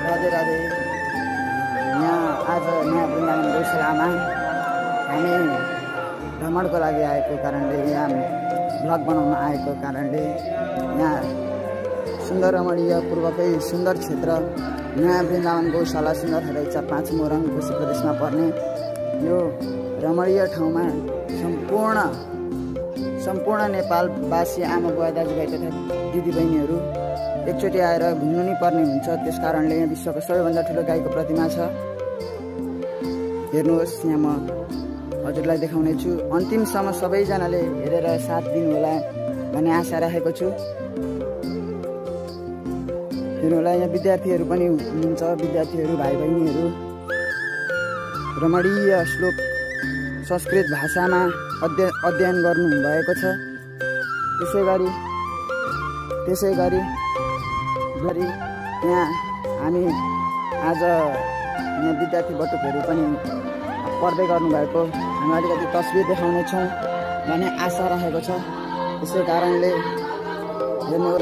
राधे राधे। यहाँ आज नयाँ वृन्दावन गौशालामा हामी भ्रमणको लागि आएको कारणले, यहाँ भ्लग बनाउन आएको कारणले यहाँ सुन्दर रमणीयपूर्वकै सुन्दर क्षेत्र नयाँ वृन्दावन गौशाला सिंहरहरैचा 5 मोरङ कोशी प्रदेशमा पर्ने यो रमणीय ठाउँमा सम्पूर्ण नेपालवासी आमा बुवा दाजुभाइ तथा दिदीबहिनीहरू एकचोटि आएर घुम्नु नै पर्ने हुन्छ। त्यसकारणले यहाँ विश्वको सबैभन्दा ठुलो गाईको प्रतिमा छ। हेर्नुहोस्, यहाँ म हजुरलाई देखाउने छु। अन्तिमसम्म सबैजनाले हेरेर साथ दिनु होला भन्ने आशा राखेको छु। हेर्नु होला, यहाँ विद्यार्थीहरू पनि हुनुहुन्छ। विद्यार्थीहरू भाइ बहिनीहरू रमणीय श्लोक संस्कृत भाषामा अध्ययन गर्नुभएको छ। त्यसै गरी यहाँ हामी आज यहाँ विद्यार्थी बटुकहरू पनि पढ्दै गर्नुभएको हामी अलिकति तस्बिर देखाउनेछौँ भन्ने आशा राखेको छ। त्यसै कारणले हेर्नु